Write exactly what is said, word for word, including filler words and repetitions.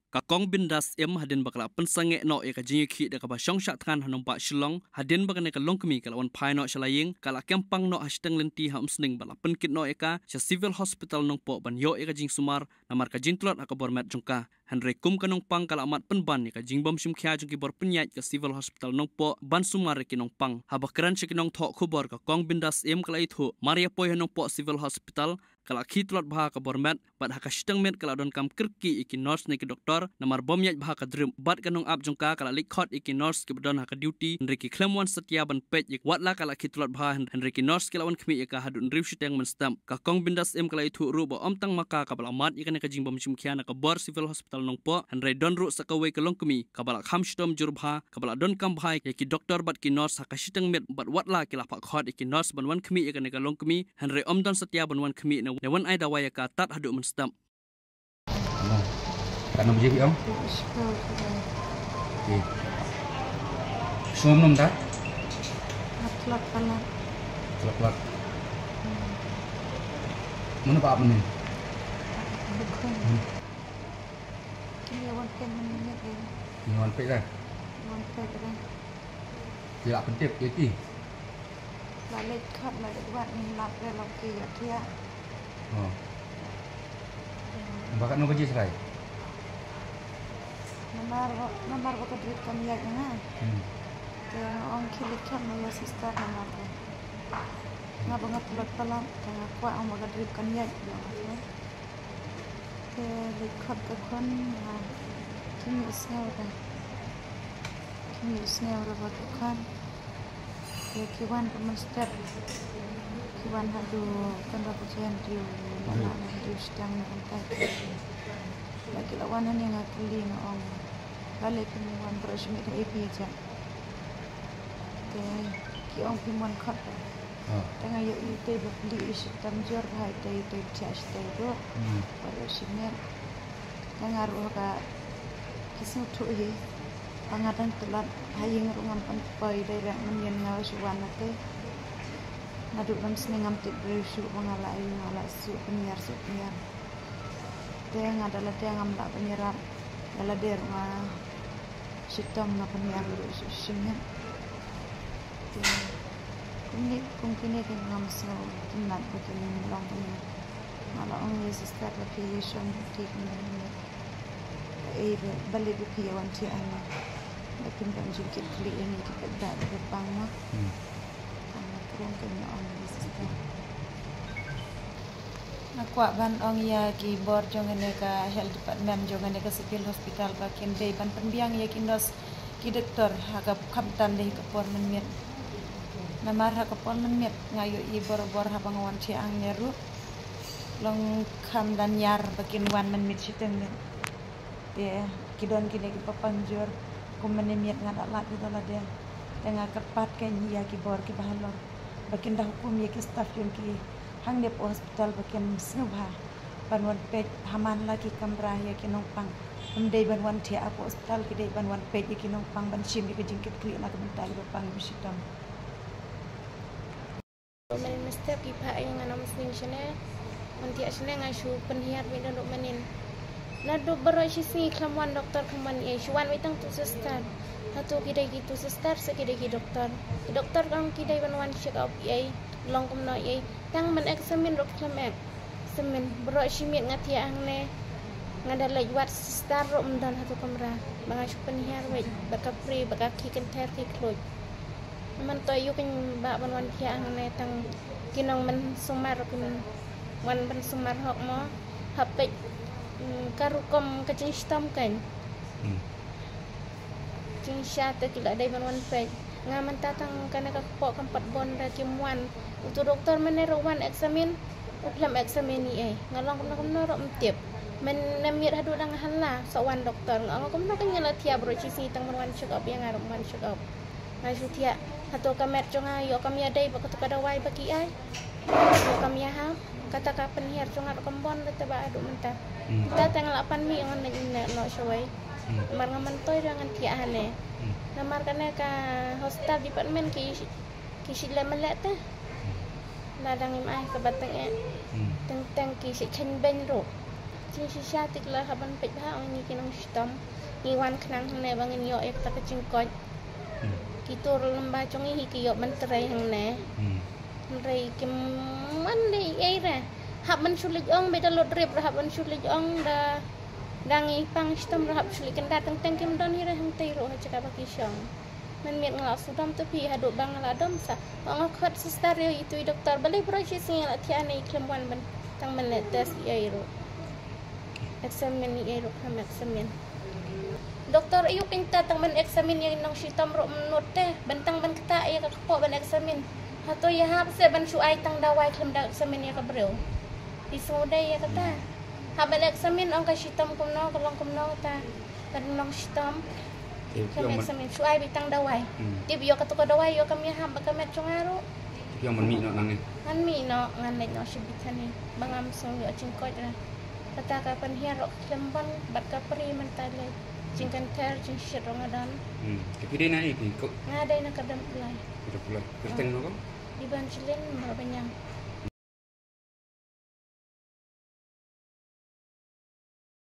Ka Kong Bindas M, hadien ba ka la pynsangeh noh ïa ka jingïakhih da kaba shong shah thngan ha nongbah Shillong, hadien ba kane ka longkmie ka la wan phai noh sha la ïing, ka la kem pang noh ha shiteng lynti ha Umsning bad la pynkit noh ïa ka sha Civil Hospital Nongpoh ban ïoh ïa ka jingsumar, namar ka jingtlot ha ka bor met jong ka. Hynrei kum ka nongpang ka la mad pynban ïa ka jingbym shim khia jong ki bor pynïaid ka Civil Hospital Nongpoh ban sumar ïa ki nongpang. Haba kren sha ki nongthoh khubor, ka Kong Bindas M ka la ïathuh, mar ïa poi ha Nongpoh Civil Hospital, ka la khie tlot bha ka bor met, bad ha ka shiteng miet ka la donkam kyrkieh ïa ki nurse ne ki doktor, namar bym ïaid bha ka drip, bad ka nongap jong ka ka la leit khot ïa ki nurse kiba don ha ka duty, hynrei ki khlem wan satia ban peit ïa ka, wat la ka la khie tlot bha, hynrei ki nurse ki la wan khmih ïa ka haduh hynriew shiteng mynstep. Ka Kong Bindas M ka la ïathuh ruh ba ym tang ma ka kaba la mad ïa kane ka jingbym shim khia na ka bor Civil Hospital Nongpoh, hynrei don ruh sa kawei ka longkmie kaba la kham shitom jur bha, kaba la donkam bha ïa ki doktor bad ki nurse ha ka shiteng miet, bad wat la ki la phah khot ïa ki nurse ban wan khmih ïa kane ka longkmie, hynrei ym don satia ban wan khmih ne, ne wan ai dawai ïa ka tad haduh mynstep. Ka nam je ki ong? Shkor. Okey. Shom nom ta? Atlot pala. Atlot pala. Mano ba ap mynnin? Bukan. Hmm. Kini wan pen mynnin ni. Kini wan pen dah? Wan pen dah. Ki la pyntip ïa ki. La leit khot, la leit wad, ngim lap re, la ki ïa ki ïa. Oh. Ba katno baje srai? Namar ba, namar ba ka drip kam ïaid nga. Hmm. Te nga ong ki leit khot ma ïa sister namar ba nga ba nga tlot palat, te nga kwah ong ba ka drip kam ïaid. Te leit khot ka khun, ah, kim ïohsngew re. Kim ïohsngew re ba ka khun. Te ki wan ka mynstep. Ki wan haduh kan ba ka jen hynriew, la na hynriew shiteng na kumta. La ki la wan hangne nga kylli nga ong. Balei phim wan, baroh shi miet ha ïa phi ïa jam. Te ki ong phim wan khot. Ah. Te nga ïohi te ba plie i shitom jur bha, i te i te i thiah shatei ruh. Hmm. Baroh shi miet. Te nga ruh ha ka, ka sngewthuh hi ba nga dang tlot, ha ïing ruh ngam pan poi, direct mynnin nga shu wan na te. Naduh lam sne ngam tip briew shuh ba nga la ïoh, nga la shu pynïar, shu pynïar. Te nga da lade ngam lah ban ïarap, da lade ruh nga shitom, nga pynïar ruh shu shi miet. Te kumne, kum kine ki ngam sngewtynnat ba kin long kumne. Nga la ong ïa sister ba phi ïa shong duty kumne kumne. Ei, ba, balei ba phi ïa wan thiah hangne? Ba kin don jingkitkhlieh ïa ngi ki paidbah ba pang mo. Hmm. Ka nga kren ka nga ong ïa sister. Nga kwah ban ong ïa ki bor jong kane ka health department jong kane ka civil hospital ba kin dei ban pynbiang ïa ki nurse ki doktor ha ka khamtam dei ka por mynmiet. Namar ha ka por mynmiet nga ïohi borabor haba nga wan thiah hangne ruh long kham da ïar ba kin wan mynmiet shiteng miet. Te ki don kine kiba pang jur, kum mynne miet nga da lap ïa da lade. Te nga kyrpad kein ïa ki bor kiba halor ba kin da hukum ïa ki staff jong ki hangne hapoh hospital ba kin sngewbha ban wan peit ha man la ki kamra ïa ki nongpang. Ym dei ban wan thiah hapoh hospital, ki dei ban wan peit ïa ki nongpang ban shim ïa ka jingkitkhlieh na ka bynta kiba pang ba shitom. Mynstep ki phah ïa nga na Umsning shane. Wan thiah shane nga shu pynhiar beit naduh mynnin. Naduh baroh shi sngi khlem wan doktor khlem wan ei, shu wan beit tang tu sister. Hato ki dei ki tu sister se ki dei ki doktor? Ki doktor kam ki dei ban wan check up ei, long kumno ei. Tang ban examine ruh khlem ek. Examine baroh shi miet nga thiah hangne. Nga da leit wad sister ruh ym don hato kamra. Ba nga shu pynhiar beit bad ka pri bad ka khie kynthei khie khluid. Mynta ïoh kein ba ban wan thiah hangne tang ki nongmynsumar ruh kim wan ban sumar hok mo. Hap peit, mm, ka rukom ka jingshitom kein. Hmm. Jingshisha te ki la dei ban wan peit. Nga mynta tang kane ka kpoh kam pat bun da kim wan. Utu doktor mynne ruh wan examine. U khlem examine ei ei. Nga long kumno kumno ruh ym tip. Mynne miet haduh dang hala sa wan doktor. Nga ong kumno kein nga la thiah baroh shi sngi tang ban wan check up ïa nga ruh ym wan check up. Nga shu thiah, hato ka met jong nga ïoh kam ïadei bad kato ka dawai ba ki ai? Ïoh kam ïahap? Kata ka pynhiar jong nga ruh kam bun da te ba haduh mynta. Hmm. Mynta te nga la pan mih ngan leit noh shawei. Hmm. Namar nga myntoi ruh ngan thiah hangne. Hmm. Namar kane ka hospital department ki, ki shu leh mleh te. Hmm. Lada ngim ai kaba tyngeh. Hmm. Teng teng ki shu kheiñ beiñ ruh. Jingshisha tik la hap ban peit bha ong ngi ki nongshitom. Ngi wan khnang hangne ba ngin ïoh ïa kata ka jingkoit. Ki tur lem ba jong ngi hi ki ïoh ban trei hangne. Hynrei kim man dei ei re. Hap ban shu leit ong bad da lut rip re hap ban shu leit ong da. Da ngi pang shitom re hap shu leit kyndat teng teng kim don hi re hangtei ruh ha jaka ba ki shong. Mynmiet nga la shu dom tu phi haduh ba nga la dom sa. Ong nga khot sister ïa itu i doktor balei pura shi sngi nga la thiah ne i khlem wan ban tang ban leh test ïa i ruh. Examine ïa i ruh khlem examine. Doktor ayu pynta tang ban examine ïa i nongshitom ruh mynut te ban tang ban kata ïa ka kpoh ban examine. Hato ïa hap se ban shu ai tang dawai khlem da examine ïa ka briew. Pi sngew dei ïa kata. Hap ban examine ong ka shitom kumno ka long kumno ta. Ban nongshitom. Khlem examine shu ai beit tang dawai. Tip ïoh kata ka dawai ïoh kam ïa hap ba ka met jong nga ruh. Tip ïoh man mih noh nang eh. Man mih noh ngan leit noh shibit hangne. Ba ngam sngewthuh jingkoit re. Kata ka pynhiar ruh khlem ban bad ka pri mynta leit. Jingkynthei jingshit ruh nga don. Te phi dei na ei phi ko. Nga dei na ka Dam Pulai. Ka Dam Pulai. Kyrteng no ko? Evangeline Marbaniang.